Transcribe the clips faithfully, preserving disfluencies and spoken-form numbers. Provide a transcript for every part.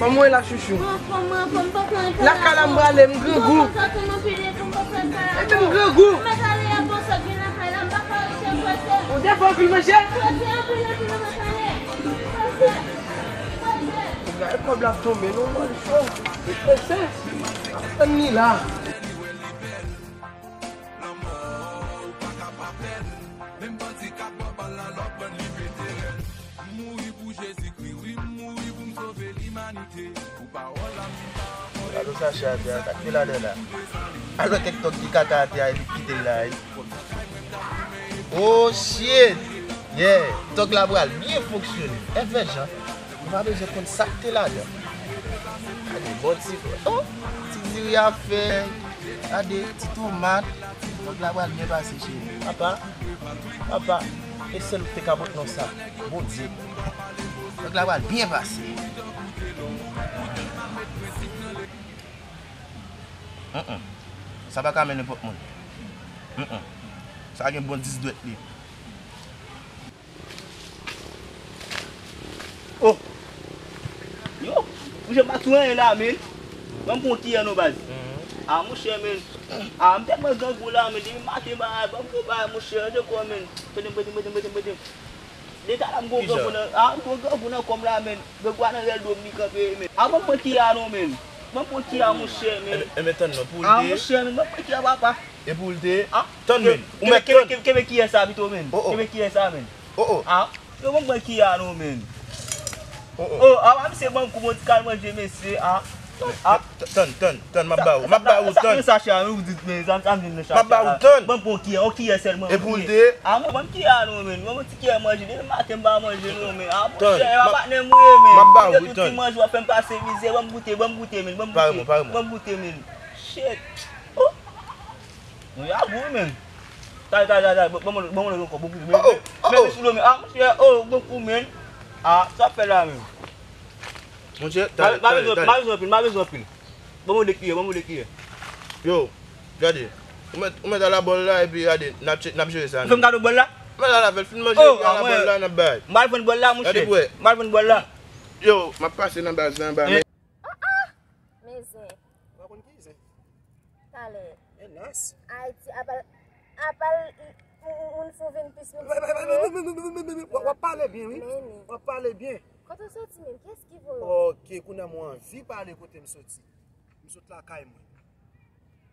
Kòman w ye la, chouchou? Mwen anfòm, mwen anfòm, m pa ka rete la. Lakay la, m prale, m grangou. Mwen pa ka rete, mwen pa ka rete la. Epi m grangou. M mèt ale a bon sòt vin lakay la, m pa ka rete, m prese. Ou te fè anpil manje? Prese, anpil, anpil, m mèt ale. Prese, prese. Gade kòb la ap tonbe, non, mwen fò. Li prese. Ann ni la. Lanmò, ou pa ka pa pèd. Menm bandi k ap bò bal la, l ap pran li mete rèd. M mouri pou Jezikri, wi, m mouri pou m sove limanite. Pou pawòl la, m vin pa anmwe. Gade sa, chè atè a, sa k te ladan la. Alò kèk tòg ki kaka atè a, epi kite l la, wi. Oh shit! Yeah! Tòg la pral byen fonksyone. Èvè jan. Nou pa bezwen konn sa k te ladan. Gade, bon ti, oh, ti diri a fè. Gade, ti tomat. Tòg la pral byen pase, cheri. Papa, papa, e sèl ou ki te ka pot non sa. Bondye. Tòg la pral byen pase. Mm-mm. Sa pa ka men nenpòt moun. Mm-mm. Sa gen bon dis dwèt li. Oh! Yo! Mouche, m pa sou anyen la, men. Ban m pran yon kiyè non, baz. Ah, mouche, men. Ah, m tèlman grangou la, men. Depi maten, ba, ban m gwo bagay, mouche. Rete kò, men. Prete m, prete m, prete m, prete m, prete m. Depi talè m gwo grangou nan, ah, m gwo grangou nan kò m la, men. Grangou a nan rèl do m li kanpe, men. Ah, ban m pran kiyè a non, men. Ban m pran kiyè a, mouche, men. Enben, enben, tann non, pou l te. Ah, mouche, men. Ban m pran kiyè a, papa. E pou l te. Ah, tann, men. Ou mèt tann. Kenbe, kenbe, kenbe kiyè sa pito, men. Oh, oh. Kenbe kiyè sa, men. Oh, oh. Ah. Yo, ban m pran kiyè a non, men. Oh, oh. Oh, ah, misye ban m kou, bon, ti kal manje, mesye, ah. Ah. T-, tann, tann, tann, m ap ba ou, m ap ba ou, tann. Sa, sa, sa, sa, men, ou di, men, sa, sa, m di, men, sa, m ap ba ou, tann. Ban m pran kiyè, yon kiyè sèlman. E pou l te. Ah, mwen, ban m kiyè a non, men. Mwen, mwen, ti kiyè manje, depi maten m pa manje non, men. Ah, mouche, e pa patnè m ou ye, men. M ap ba ou, tann. Tout ti manje w ap fè m pase mizè, ban m goute, ban m goute, men, ban m goute. Pare mwen, pare mwen. Ban m goute, men. Shit. Oh. Mwen, a gou, men. Talè, talè, talè, talè. Ban mwen, ban mwen ankò, bon, bon, oh, oh, oh, men sou do, men. Ah, mouche, oh, bon kou, men. Ah, sa fè la, men. Mouche, talè, talè, talè. M pa bezwen anpil, m pa bezwen anpil. Ban mwen de kiyè, ban mwen de kiyè. Yo, gade. Ou mèt, ou mèt al a bòl la, epi gade, n ap che-, n ap jere sa, nou. Ou fè m kado bòl la? Mèt al avè l, fin manje, oh, epi al a bòl la, n ap bay. M al pran bòl la, mouche. Gade pou wè. M al pran bòl la. Yo, m ap pase nan baz la anba, men. Ah, ah! Men zen. Ou pa konn ki zen? Talè. Enas. Ayiti, apa, apa l, m, m, moun fou vin plis moun fou. W ap pale byen, wi. W ap pale byen. Kote w soti menm? Kiyès ki voye w? Ok, kounye a mwen anvi pale kote m soti. M sot lakay mwen.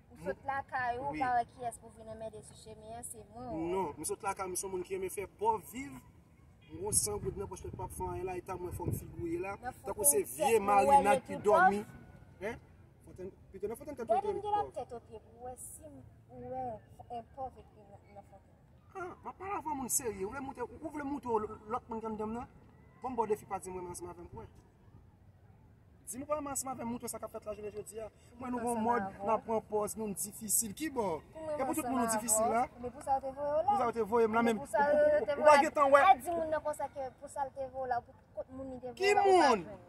Ou sot lakay ou, wi. Ou pa wè kiyès pou vin anmède sou chemen an, se mwen ou wè. Non, m sot lakay mwen, se yon moun ki renmen fè pòv viv. M gon san goud nan pòch mwen, pa fè anyen la, eta mwen fò m figure la. Tankou se vye marinad ki dòmi. Hein? Fontenn, pito nan fontenn tèt ou te ret pòv. Gade m de la tèt o pye pou wè si m, ou wè yon pòv ekri nan, nan fontenn. Ah, m ap pale avè yon moun serye. Ou vle moute, ou, ou vle moute lòt moun ki anndan m nan? Bon, m ba w defi, pa di m renmen ansanm avè m pou wè. Di m ou pa renmen ansanm avè m, moute sa k ap fèt la jounen jodi a. Mwen nou gon mòd, n ap pran pòz, nou difisil. Ki bò? E pou tout moun nou difisil la? Men pou sa yo te voye w la. Pou sa yo te voye m la, men ou pa gentan wè. Al di moun nan konsa ke pou sa l te voye w la, pou kont moun li te voye w la, ou pa jwenn li. Ki moun?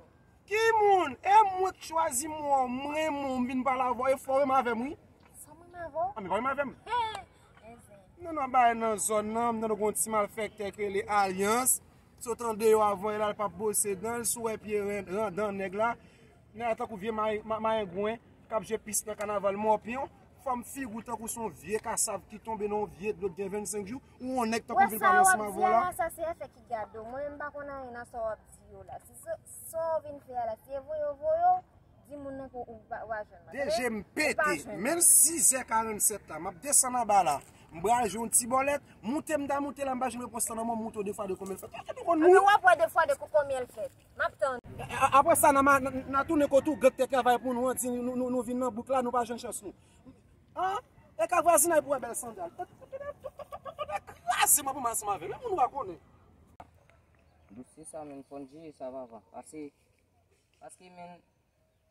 Ki moun? E mwen k chwazi mwen, mwen, mwen, m vin pale avè w, e fò w renmen avè m, wi. Sa m renmen avè w? A, men pa renmen avè m. Hen! Enzen. Non, non, bagay nan zòn nan, m tande gon ti malfèktè k rele Alyans. Si w tande yo avan, e la l p ap bwose dan l, si w wè pye ren-, randan nèg la, nèg la tankou vye may-, ma-, mayengwen k ap jwe pis nan kanaval Mòpyon. Fòm figi w tankou se yon vye kasav ki tonbe nan yon vye dlo k gen vennsenk jou, ou yon nèg tankou vin pale ansanm avè w la. Wè sa w ap di a la, sa se afè ki gade w. Mwen menm m pa konn anyen nan sa w ap di yo la. Si sa, sa w vin fè a la, si e voye yo voye w, di moun nan ke ou pa, ou pa jwenn mwen. Tande? De je m pete. Ou pa jwenn mwen. Menm sizè karannsèt la, m ap desann anba la. M pral jwe yon ti bòlèt. Moute m ta moute la, m pa jwenn repons lan nan mwen, moute w de fwa de konbyen l fèt. Tande nou konn nou. Anben w ap wè de fwa de konbyen l fèt. M ap tann. A, a, apre sa, n a, n a, n a tounen kote ou, gang te travay pou nou an, di nou, nou, nou vin nan bouk la, nou pa jwenn chans nou. An? E ka vwazinay pou wè bèl sandal. Kraze mwen pou m ansanm avè l. Menm moun ou pa konnen. Dosye sa, menm fò n jere sa, papa. Pase, paske, menm,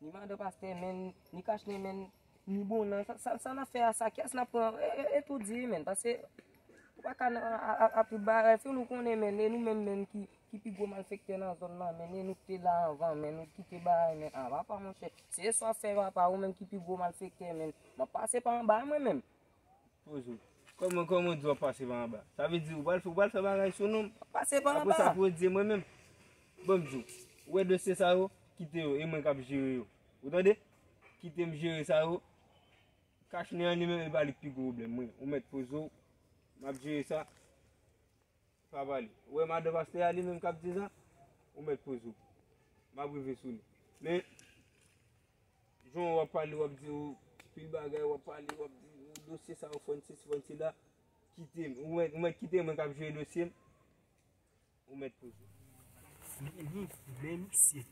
ni madan pastè, menm, ni kachnen, menm, ni bon nan. Sa, sa, sa n ap fè a, sa, kiyès n ap pran? E, e, e tou di, menm. Pase, ou pa ka nan, a, a, a tout bagay. Fi nou konnen, menm, e nou menm, menm, ki, ki pi gwo malfektè nan zòn nan, menm, e nou k te la anvan, menm, nou kite bagay, menm. A, papa, monchè, se sa w ap fè, papa, ou menm ki pi gwo malfektè, menm. M ap pase pa anba, mwen menm. Poze w. Kòman, kòman w di w ap pase pa anba? Sa vle di ou pral fè, ou pral fè bagay sou non m? Pase pa anba. Apre sa pou w di mwen menm. Ban m di w. Ou wè dosye sa yo? Kite yo, e mwen k ap jere yo. Ou tande? Kite m jere sa yo. Kach nen an li menm, e pa li k pi gwo pwoblèm mwen. Ou mèt poze w. M ap jere sa. Pa pale. Ou wè madan pastè a li menm k ap di sa? Ou mèt poze w. M ap rive sou li. Men, jan w ap pale, w ap di w pil bagay, w ap pale, w ap di w dosye sa yo fòn sesi, fòn sela. Kite m. Ou mèt, ou mèt kite mwen k ap jere dosye m. Ou mèt poze w. Men, men, men misye.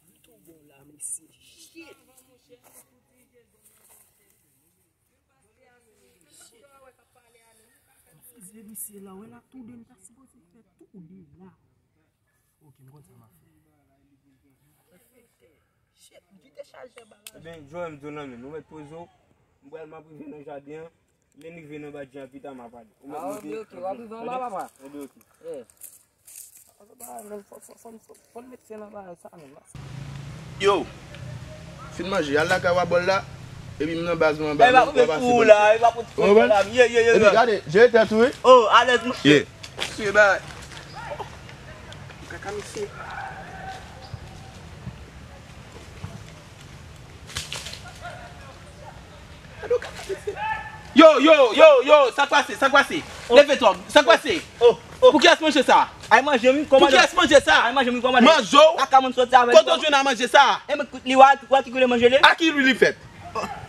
M tou bon la, mesye. Shit! Fizye misye la, wè la, toude n ta sipoze fè toude la. Ok, m konn sa m ap fè. Shit, m kite chajè ba la. Ebyen, Joel, m di w nan men, nou mèt poze w. M pral, m ap rive nan jaden an. Lè n rive nan badji an pita, m a pale. Ou mèt monte. Ah, ok, ok. W ap rive anba, papa? Tande? Tande, ok. Yeah. Fò, fò, fò, fò, fò, fò n met fen nan bagay sa, menm. Yo, fin manje, al lakay w a bòl la, epi m nan baz mwen anba, e pa pou w pase pou la, e pa pou w fè la. Ye, ye, ye. Epi gade, jere tèt ou, wi. Oh, alèz, monchè. Ye. Swiv bagay. Kaka misye. Yo, yo, yo, yo, sa k pase, sa k pase? Oh. Leve twa, sa k pase? Oh, oh. Pou kiyès manje sa? Ay manje m, kòmandan. Pou kiyès manje sa? Ay manje m, kòmandan. Manje w? Lakay mwen soti avè l. Kote w jwenn a manje sa? E mwen, li wè, wè ki koulè manje li? A ki lwil li fèt?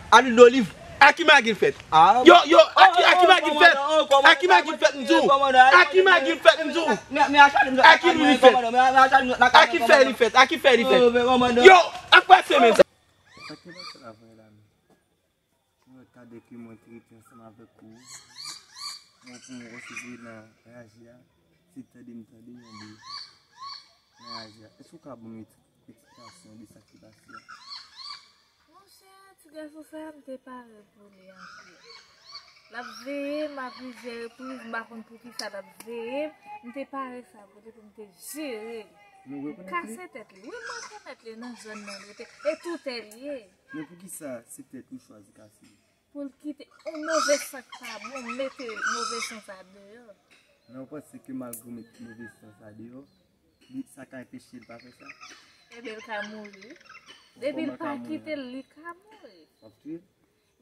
A lwil doliv. A ki magi l fèt? Ah. Yo, yo, a ki, a ki magi l fèt? A ki magi l fèt, m di w? A ki magi l fèt, m di w? A ki lwil li fèt? A ki fè li fèt? A ki fè li fèt? Yo, ak pase menm sa. Sa ki pase la vrè la menm? Mwen kade ke mwen te rete ansanm avèk ou. Mwen pou mwen resevre nan raje a. Se tande m tande yon bri nan raje a. Èske w ka ban m yon ti eksplikasyon de sa ki pase a? Monchè, ti gason sa, m te pare pou li anpil. L ap veye m a plizyè repriz, m pa konn poukisa l ap veye m. M te pare sa pou li pou m te jere li. M kase tèt li. Wi, m rekonèt li nan zòn nan l rete. E toutè l ye. Men poukisa se tèt ou chwazi kase li? Pou l kite yon move san k pa bon, mete move san sa deyò. Men ou panse ke malgre w met move san sa deyò, li, sa ka anpeche l pa fè sa? Ebyen, l ka mouri. Depi l pa kite l, li ka mouri. W ap touye l?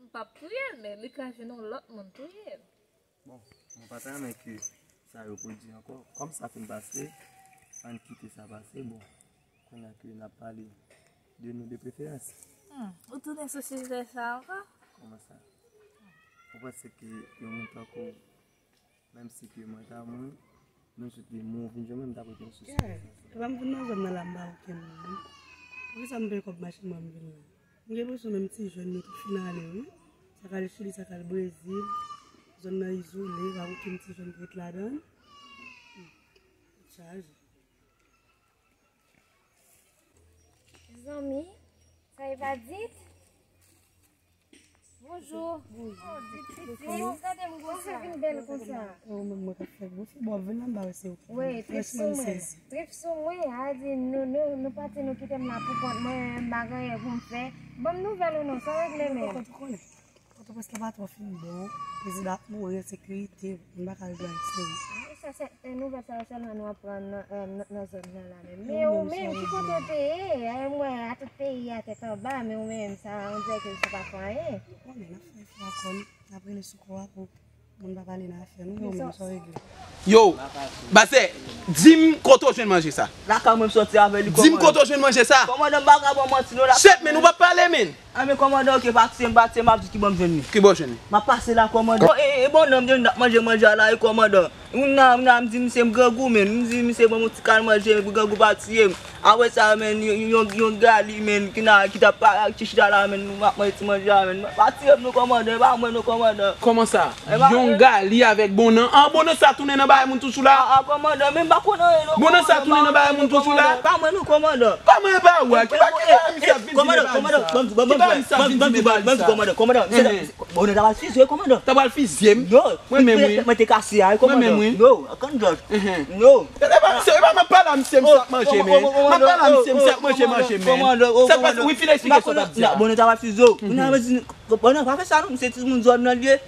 M p ap touye l, men li ka jwenn yon lòt moun touye l. Bon, mwen pa ta renmen ke sa repwodui ankò. Kòm sa fin pase, ann kite sa pase. Bon, kounye a ke n ap pale de nou de preferans. Hmm, ou tounen sou sijè sa ankò? Kòman sa? Ou panse ke yon moun tankou, menm si ke mwen ta mouri, menm si te mwen vin jwenn mwen, m t ap rete sou sijè sa. Epa m vin nan zòn nan la, m pa okenn moun. Poukisa m peye kòb machin mwen m vin la? M gen enpresyon menm ti jèn yo tout fin ale wi. Sa k al Chili, sa k al Brezil. Zòn nan izole, pa okenn ti jèn ki ret ladan l. Hmm. Tèt chaje. Zanmi, sa e pa Dit? Bonjou. Bonjou. Oh, Dit, Dit, Dit. Gade m konsa. Ou vin bèl konsa. Ou menm mwen k ap fè gwo fi. Bon, vin anba, se ou. Wi, trip sou mwen. Trip sou mwen, a di nou, nou, nou pati, nou kite m la pou kont mwen, m pa gen anyen pou m fè. Ban m nouvèl ou non, sa w regle menm? Pòtoprens la pa twò fin bon. Prezidan ap mouri, ensekirite, moun pa ka al jwe a eksteryè. Sa se, e, nouvèl sa yo sèlman nou aprann nan, e, nan, nan zòn nan la menm. Men ou menm, ki kote w te ye? E, m wè a tout peyi a tèt anba, men ou menm, sa, on dirè ke sa pa fè anyen. Ou konnen, n ap fè efò ankò, n ap rele sou kò a pou moun pa pale nan afè nou, men ou menm, sa w regle. Yo, Bazè, di m kote w jwenn manje sa. Lakay mwen m soti avè li, kòmandan. Di m kote w jwenn manje sa. Kòmandan, m pa ka ba w manti non, lakay mwen. Shit, men nou p ap pale, men. A, men kòmandan, oke, pati m, pati m, m ap di ki bò m jwenn li. Ki bò w jwenn li? M ap pase la, kòmandan. E, e, e, bon, non, m di n ap manje, manje a la, e, kòmandan. Moun nan, moun nan, m di misye m grangou, men. M di misye ban m yon ti kal manje, men pou grangou pa tiye m. Apre sa, men, yon, yon, yon gali, men, ki nan, ki t ap pa, ki chita la, men, m ap manje ti manje a, men. Pa tiye m non, kòmandan, e pa mwen non, kòmandan. Kòman sa? Yon gali avèk bonnan. An, bonnan sa tounen nan bagay moun toujou la? A, a, kòmandan, men m pa konn anyen non, kòmandan. Bonnan sa tounen nan bagay moun toujou la? Pa mwen non, kòmandan. Kòman e pa ou a? Ki bagay misye ap vin di m e pa li sa? Ki bagay misye ap vin di m e pa li sa? Kòmandan, kòmandan, kòmandan, bonnan ta pral fizye, kòmandan. Ta pral fizye m? Yo, mwen menm wi. Mwen te kase a, kòmandan. Mwen menm wi. Yo, akann dòt. Yo. E pa misye, e pa m ap pale a misye, misye ap manje, men. M ap pale a misye, misye ap manje, manje, men. Sa k pase? Wi, fin eksplike sa w t ap di a. Bonnan ta pral fizye w. Bonnan pa fè sa non, misye timoun zòn nan li ye.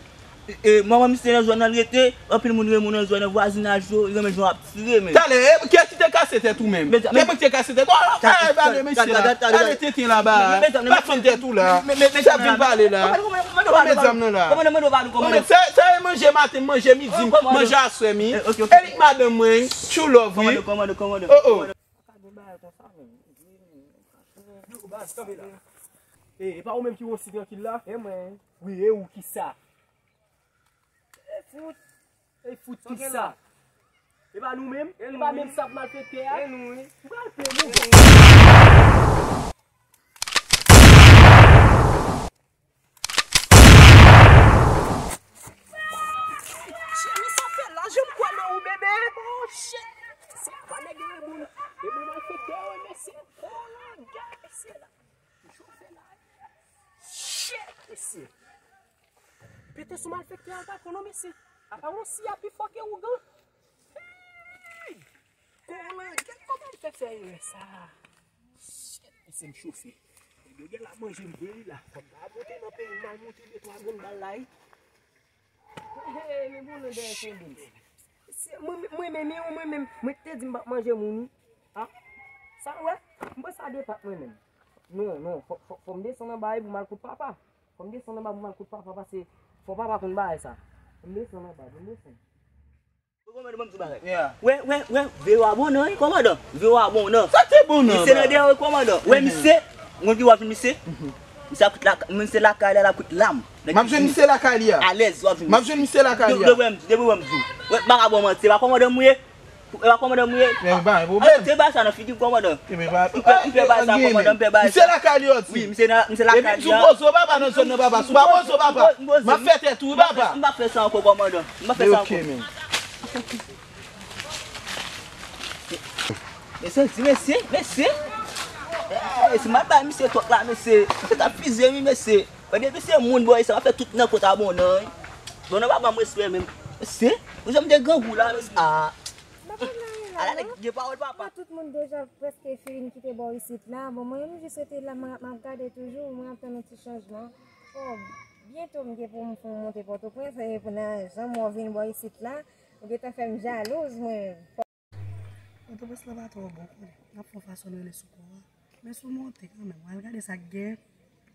E, manman misye nan zòn nan l rete, anpil moun renmen nan zòn nan, vwazinaj yo, li renmen jan w ap tire, men. Talè, e, kiyès ki te kase tèt ou menm? Kiyès ki te kase tèt ou? Al, al, al, mesye la. Al tenten laba. Pa fann tèt ou la. Sa vin pale la. Kòmandan, mande w pale, kòmandan. Kòmandan, mande w pale, kòmandan. Sa, sa e manje maten, manje midi, manje aswè, mi. E li k madanm mwen, true love, wi. Kòmandan, kòmandan, kòmandan. Oh, oh. Yo, baz, kanpe la. E, e pa ou menm ki osi trankil la? E mwen. Wi, e ou ki sa? E fout. E fout ki sa? E pa nou menm? E pa menm sap malfektè a? E nou, wi. M pral peye nou. Cheri, sa fè laj, m kwè nan ou, bebe. Oh, shit. Se pa nèg yo, e moun. E moun malfektè, wi, mesye. Oh, la, gad, mesye la. Shit, mesye. Pete sou malfektè a, pa konnen, mesye. Apa yon si a pi fò ke ougan. Hey! Konan, gad kòman m fè fè erè sa. Shit, mesye, m chofe. Nèg yo gen la manje m vre wi la. Fò m ta monte nan peyi m al monte de twa grenn bal la wi. Hey, men bon nan dèyè kenbe m. Mwen, mwen menm, mwen menm, mwen te di m p ap manje moun wi. Ha? Sa w wè? M pran sa de pat mwen menm. Non, non, fò, fò, fò m desann anba wi pou m al kout papa. Fò m desann anba pou m al kout papa, paske fò papa konn bagay sa. Fò m desann anba, fò m desann. Kòmandan, ban m di bagay. Wè, wè, wè, vewo a bon nan, wi, kòmandan. Vewo a bon nan. Sa te bon nan, misye nan dèyè, wi, kòmandan. Wè, misye, mwen ki w ap jwenn misye. Misye ap kout la, misye lakay la, l ap kout lam. M ap jwenn misye lakay li a. Alèz, w ap jwenn misye. M ap jwenn misye lakay li a. Depi wè m, depi wè m di w. Wè, m pa ka ba w manti, e pa kòmandan m ye. E pa kòmandan m ye. Men pa gen pwoblèm. Te bay sa nan figi kòmandan. M pè, m pè bay sa kòmandan, m pè bay sa. Misye lakay li, yo di. Wi, misye nan, misye lakay li a. Epi m di w poze w papa nan zòn nan papa. Si w pa poze w papa, m ap fè tèt ou wi papa. M pa fè sa ankò kòmandan. M pa fè sa ankò. Ok, men. Mesye, ti mesye, mesye. Ey, si m al bay misye twòk la, mesye. Misye t ap fizye m wi, mesye. Depi se moun bò isit, m ap fè tout nan kont a bon nan wi. Bon nan pa ban m respè menm. Mesye, ou janm te grangou la, mesye. Ah. M pa konn anyen la, ala nèg non. Gen pawòl papa. Bon, tout moun deja prèske fin kite bò isit la. Bon, mwen menm, m jis rete la, m ap, m ap gade toujou, mwen ap tann yon ti chanjman. Bon, byento m gen pou m, pou m monte Pòtoprens, e pou nan jan m wè w vin bò isit la, ou gentan fè m jalouz, mwen. Pòtoprens la pa twò bon, konnen. N ap fè yon fason nou rele sou pò a. Men si w monte kanmenm, w al gade sa k gen.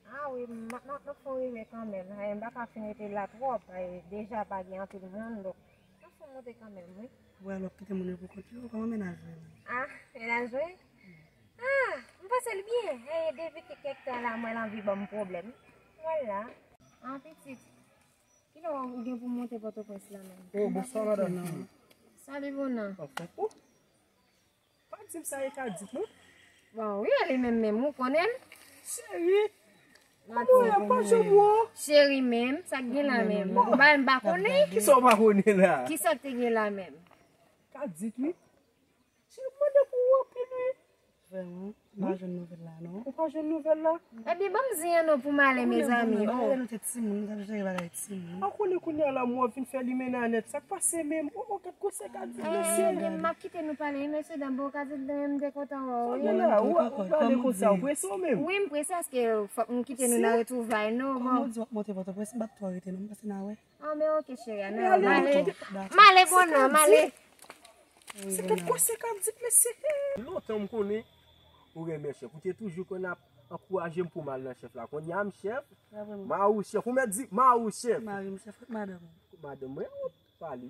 Ah wi, m, m, m ap fè yon rive kanmenm. Eh, m pa ka fin rete la twòp, eh, deja pa gen anpil moun, donk, m ap fè yon monte kanmenm, wi. Ou pral w ap kite moun yo pou kont yo, kòman mennaj ou ye menm? Ah, mennaj mwen? Ah, m panse l byen. Eh, depi ke kèk tan la, mwen l anvi ban m pwoblèm. Vwala. Ah, pitit. Kilè w gen pou w monte Pòtoprens la menm? Oh, bonswa, madanm. Salut, Bonan. Anfòm, oh. Pa di m sa e Kadit, non? Bon, wi, e li menm menm, ou konnen l? Cheri, kòman w ye? M pa janm wè w. Cheri menm, sa k gen la menm? Ou pa, m pa konnen. Kisa w pa konnen la? Kisa k te gen la menm? Kadit, wi. Cheri, m mande pou ou anpil, wi. Vrèman, m pa jwenn nouvèl la, non. Ou pa jwenn nouvèl la? Ebyen, ban m zen an non pou m ale, mezanmi. Konnen, konnen, oh, nou te timoun, nou t ap jere bagay timoun. A, konnen kounye a la, mwen vin fè limena nèt. Sa k pase menm? Oh, oh, gad gwosè Kadit, mesye. Ebyen, m ap kite nou pale, wi, mesye dam, bon, Kadit, m te kontan wè w, wi. Kounye a, ou, ou pale konsa, ou prese w menm? Wi, m prese, paske fòk m kite nou nan retwouvay, non, bon. Kòman w di w ap monte Pòtoprens, m p ap twò rete, non, m pase n a wè. Ah, men oke, cheri, a, men ale. M ale, Bonan, m ale. Se kèk konsèy k ap di, mesye. Lontan m konnen ou renmen chèf. Ou te toujou konn ap ankouraje m pou m al nan chèf la. Kounye a m chèf, mari w chèf. Ou mèt di mari w chèf. Mari m chèf, kot madanm ou? Kot madanm mwen, ou pale.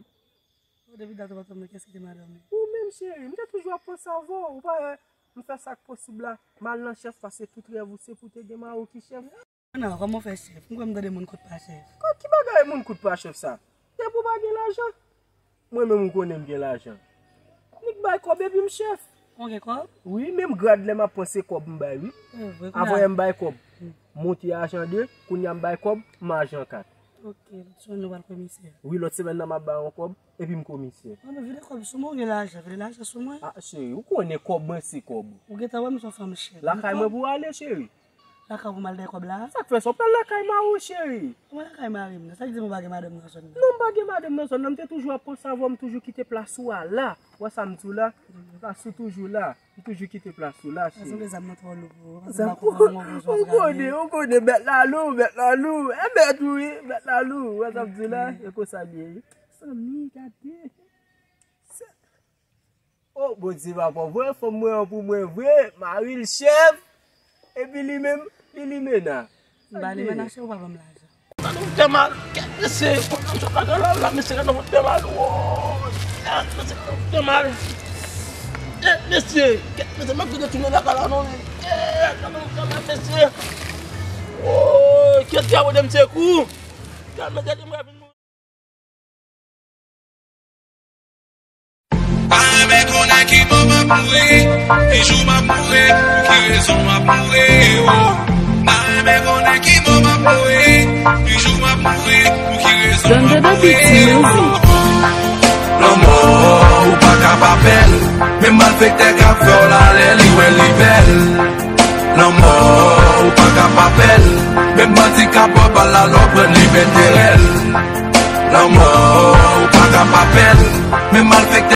Ou depi dat ou pa t konn kiyès ki te madanm ou? Ou menm, cheri, m te toujou ap panse avè w. Ou pa wè m fè sa k posib la. M al nan chèf, paske tout rèv ou se pou te gen mari w ki chèf. Non, kòman w fè chèf? M kwè m tande moun kout pa chèf. Kòb, ki bagay moun kout pa chèf sa? Depi w pa gen lajan. Mwen menm ou konnen m gen lajan. Nik bay kòb epi m chèf. Ou gen kòb? Wi, menm grad lè m ap pran se kòb m bay wi. Avan yè m bay kòb. Monte ajan de, kounye a m bay kòb, m ajan kat. Ok, lòt semèn nou pral komisè. Wi, lòt semèn nan m ap bay yon kòb, epi m komisè. Mwen vide kòb sou mwen, ou gen lajan, vide lajan sou mwen. Ah, cheri, ou konnen kòb mwen se kòb ou. Ou gentan wè m se yon fanm chèf. Lakay mwen pou w ale, cheri. Lakay pou m al dèyè kòb la? Sa k fè sa? W pral lakay mari w, cheri. Mwen lakay mari m nan. Sa k di m ou pa gen madanm nan zòn nan? Non, m pa gen madanm nan zòn nan. M te toujou ap panse avè w, m toujou kite plas ou a la. Wè sa m di w la? Plas ou toujou la. M toujou kite plas ou la, cheri. Ou konnen, ou konnen, bèt la lou, bèt la lou. E bèt ou ye, bèt la lou. Wè sa m di w la? E konsa l ye. Zanmi, gade. O, Bondye papa, voye fanm mwen an pou mwen vre, mari l chèf, epi li menm, li limena. M pa limena, se ou pa ban m lajan. Gade w fè mal, kèt mesye, kòman m sot lakay la, la, mesye, gade w fè mal, woy, kèt mesye, gade w fè mal, kèt mesye, kèt mesye, m ap vin tounen lakay la, non, kèt, gade w fè mal, mesye, woy, kèt, Bondye m sekou, kèt mesye, m ap vin mouri. Pa renmen konnen ki bò m ap mouri, ki jou m ap mouri, pou ki rezon m ap mouri, o. Pa renmen konnen ki bò m ap mouri, ki jou m ap mouri, pou ki rezon m ap mouri, o. Lanmò, ou pa ka pa pè l, menm malfektè k ap fè w lalè, li wè li bèl. Lanmò, ou pa ka pa pè l, menm bandi k ap ba w bal la, lè w pran li mete rèl. Lanmò, ou pa ka pa pè l, menm malfektè